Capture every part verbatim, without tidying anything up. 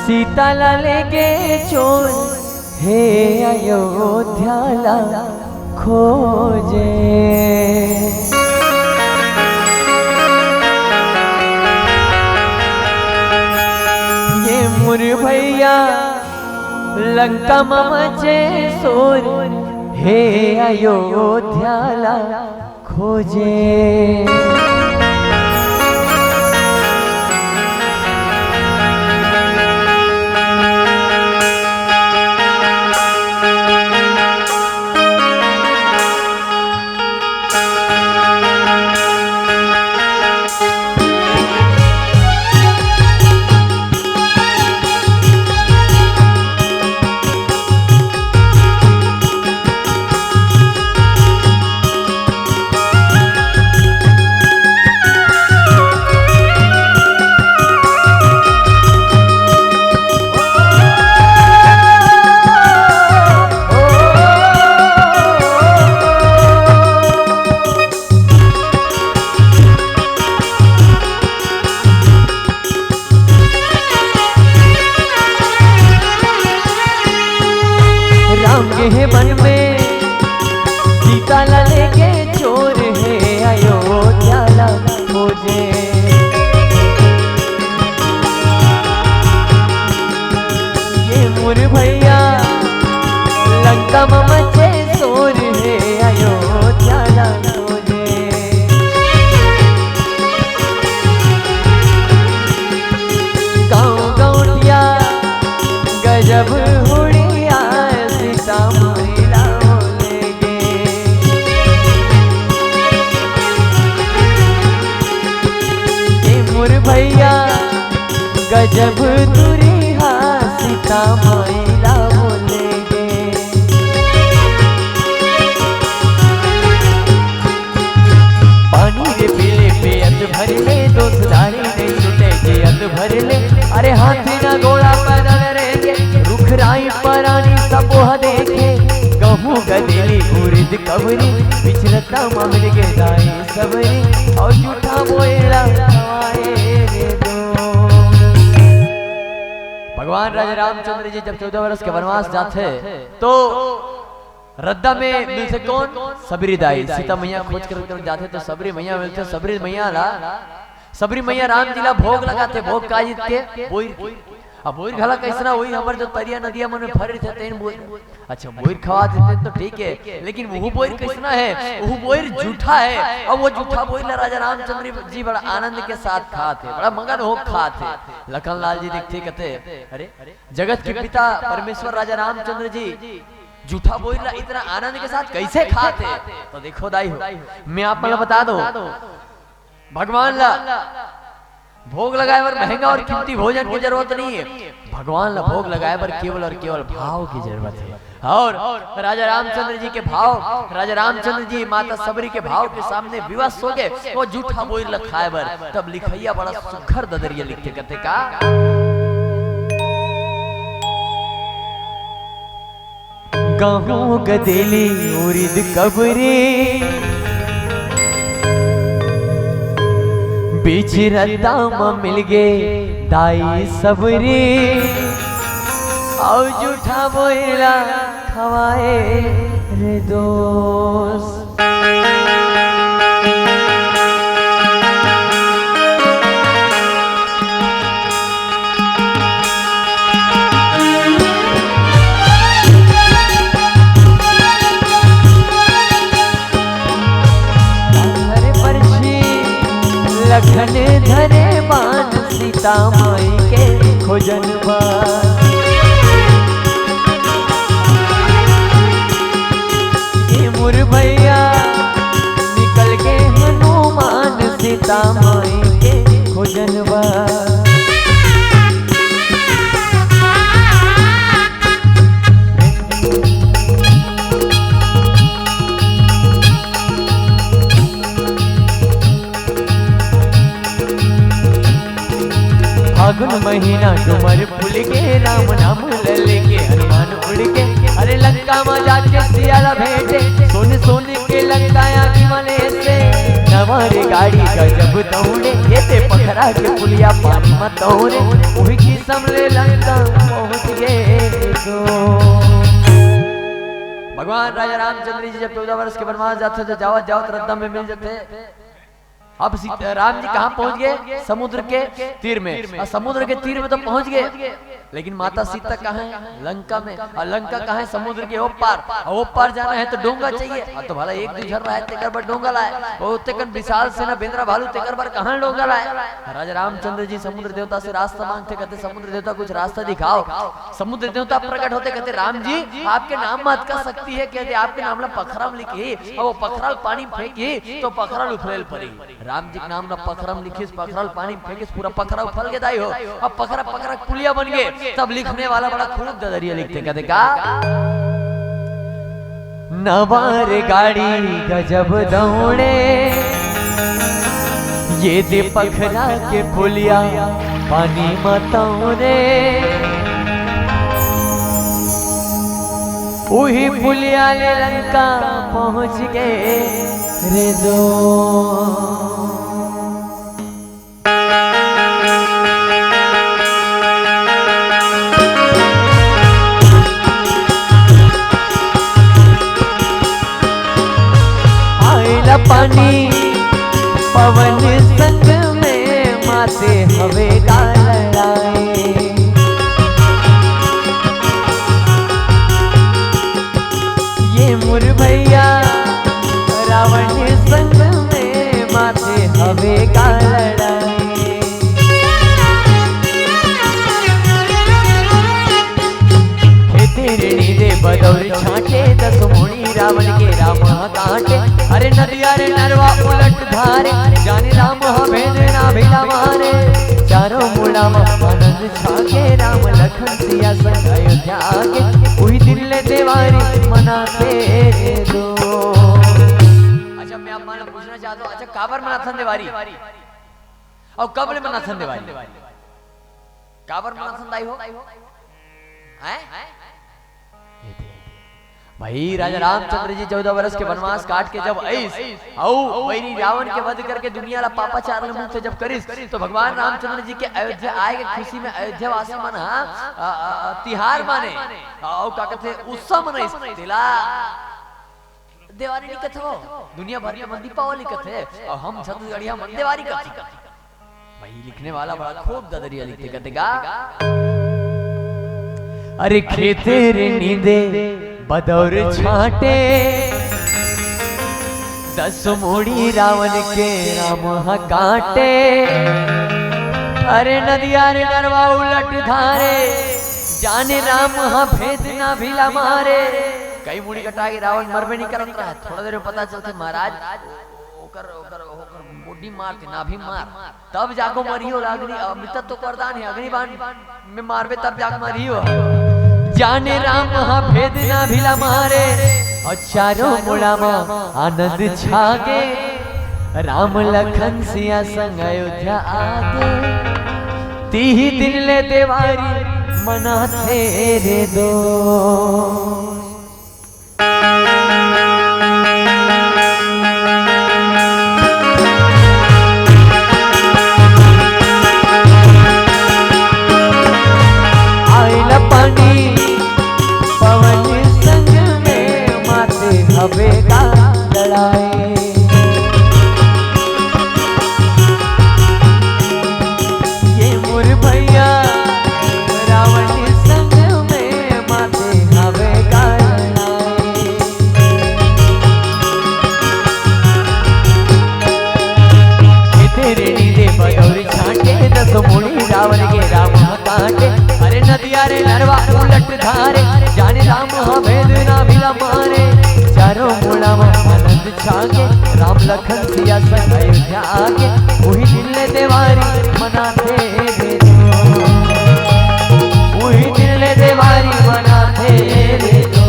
सीता ला लेके चोर हे अयोध्या ला खोजे। ये मोर भैया लंका म मचे शोर हे अयोध्या ला खोजे। राम के हे वन में सीता ला लेके चोर हे अयोध्या ला खोजे। ये मोर भैया लंका म मचे शोर हे अयोध्या ला खोजे। गाँव गौटिया गजब हुड़िया सीता माई ला बोले गे। ए मोर भैया गजब दुरिहा सीता माई ला बोले गे। पानी रे पीले पियत भर ले, दोस्त दारी नहीं छूटे जियत भर ले। अरे हाथी ना घोड़ा पैदल रेंगे, रुख राई परानी सब वह देखे। गहूं गदेली उरिद कबरी, बिचरता मामिल के दाई सबरी, और जूठा बोएला खवाए रे दो। भगवान राजा रामचंद्र जी जब चौदह वर्ष के वनवास जाथे तो रद्दा में मिलथे कोन? सबरी दाई। सीता मैया खोज कर, कर जाथे तो सबरी मैया मिलथे। सबरी मैया ला, सबरी मैया राम जी ला भोग लगाथे, भोग का जीत के? बोइर के। अब बोइर घला कैसना होही? हमर जो तरिया नदिया मन में भर रहिथे तेन बोइर। अच्छा, बोइर खवा देथे तो ठीक है, लेकिन वो बोइर कैसना है? वो बोइर जूठा है। अब वो जूठा बोइर ला राजा रामचंद्र जी बड़ा आनंद के साथ खात हे, बड़ा मगन हो खात हे। लखन लाल जी देखथे, कहथे, अरे, जगत के पिता परमेश्वर राजा रामचंद्र जी जूठा बोइर ला इतना आनंद के साथ कैसे खात हे? तो देखो दाई हो, मैं आप मन ला बता दो, भगवान ला भोग लगाए बर महंगा और कीमती भोजन की जरूरत नहीं है। भगवान ला भोग लगाए बर केवल और केवल भाव की जरूरत है। और राजा रामचंद्र जी के भाव, राजा रामचंद्र जी माता सबरी के भाव के सामने विवश हो गए। वो जूठा बोइर ला खाए बर, तब लिखइया बड़ा सुघर ददरिया लिखथे, कहथे का? गहूं गदेली उरिद कबरी, बीच रद्दा म मिलगे दाई सबरी, अउ जूठा बोइर ला खवाए रे दोस्त। धरे परछी लखन धरे बान सीता माई के खोजन बर। ए मोर भैया निकल गे हनुमान सीता माई के खोजन बर। फागुन महीना डूमर फूल के, राम नाम ल लेके हनुमान उड़ के। अरे लंका म जाके सिया ला भेंटे, सोन सोन के लंका आगी म लेसे। नव मारे गाड़ी गजब दौड़े, ये ते पखरा के पुलिया पानी म तौरे, उही किसम ले लंका पहुंच गे तो। भगवान राजा रामचंद्र जी जब चौदह वर्ष के वनवास जाथे तो जावत जावत रद्दा में मिल जाथे। अब सीता, राम जी कहाँ पहुंच गए? समुद्र के तीर में। और समुद्र के तीर में तो पहुंच गए, लेकिन माता सीता कहाँ है? लंका में। और लंका कहाँ है? समुद्र के ओ पार। और ओ पार जाना है तो डोंगा चाहिए। और तो भला एक दू झन रहे, तेकर बर डोंगा लाए। ओ तेकन विशाल सेना, बेंदरा भालू, तेकर बर कहाँ डोंगा लाए? राजा रामचंद्र जी समुद्र देवता से रास्ता मांगथे, कहथे, "समुद्र देवता, कुछ रास्ता दिखाओ।" समुद्र देवता प्रकट होथे, कहथे, "राम जी, आपके नाम म अतका शक्ति हे, कहथे, आपके नाम ला पखरा म लिखही, अउ ओ पखरा ल पानी म फेंकही, तो पखरा ल उफले ल परही।" राम जी के नाम ला पखरा म लिखिस, पखरा ल पानी म फेंकिस, पूरा पखरा उफल गे दाई हो। अब पखरा, पखरा के पुलिया बन गे, तब लिखने वाला बड़ा खूब ददरिया लिखथे, कहथे का? नवार गाड़ी गजब दौड़े, ये दे पखरा के पुलिया पानी म तौरे। उही पुलिया ले लंका पहुंच गे रे दो। आइला पानी पवन संग में, माते हवे का लड़ाई। ये मोर भैया रावण संग में, माते हवे का लड़ाई। खेते रे नींदे बदौर छांटे, दस मुड़ी रावण के राम ह काटे। अरे नदिया रे नरवा उलट धारे, जाने राम ह भेद ना भिला मारे। चारों मुड़ा म आनंद छागे, राम लखन सिया संग अयोध्या आगे। उही दिन ले देवारी मनाथे दो। अच्छा, मैं आप मन ले पूछना चाहता हूँ, अच्छा, काबर मनाथन देवारी? अउ कब ले मनाथन देवारी? काबर मनाथन दाई हो? हैं? भाई, राजा रामचंद्र जी चौदह वर्ष के वनवास काट के जब आइस, अउ वैरी रावण के वध करके दुनिया ला पापाचार ले मुक्त जब करिस, तो भगवान रामचंद्र जी के अयोध्या आए के खुशी में अयोध्या वासी मन ह, अ, अ, अ, तिहार माने, अउ का कहथे, उत्सव मनाइस। तेला देवारी नहीं कथे हो, दुनिया भर के मन दीपावली कथे, अउ हम छत्तीसगढ़िया मन देवारी कथे। भाई, लिखने वाला बड़ा खूब ददरिया लिखथे, कहथे का? अरे खेते रे नींदे बदौर छांटे, दस मुड़ी रावण के राम ह काटे। अरे नदिया रे नरवा उलट धारे, जाने राम ह भेद ना भिला मारे। कई मुड़ी कटा के रावण मरबे नहीं करत रहा, थोड़ा देर में पता चलथे महाराज, ओकर, ओकर, ओकर मुड़ी मारथे, नाभी मार। तब जाको मरही हो अग्नि, अमृतत्व वरदान हे, अग्नि बाण में मारबे तब जाको मरही हो। जाने राम ह भेद ना भिला मारे, अउ चारों मुड़ा म आनंद छागे। राम लखन सिया संग अयोध्या आगे, तिही दिन ले देवारी मनाथे रे दो। आइला पानी पवन संग में, माते हवे का लड़ाई। ये मोर भैया रावण संग में, माते हवे का लड़ाई। खेते रे नींदे बदौर छांटे, दस मुड़ी रावण के राम ह काटे। अरे नदिया रे नरवा उलट धारे, जाने राम ह भेद ना भिला मारे। चारों मुड़ा म आनंद छागे, राम लखन सिया संग अयोध्या आगे। उही दिन ले देवारी मनाथे रे दो, उही दिन ले देवारी मनाथे रे दो,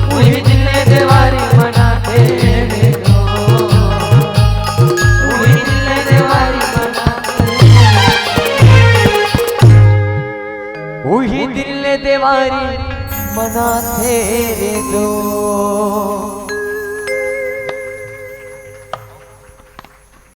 उही दिन ले देवारी मनाथे रे दो, उही दिन ले देवारी मनाथे। उही दिन ले देवारी मनाथे रे दो।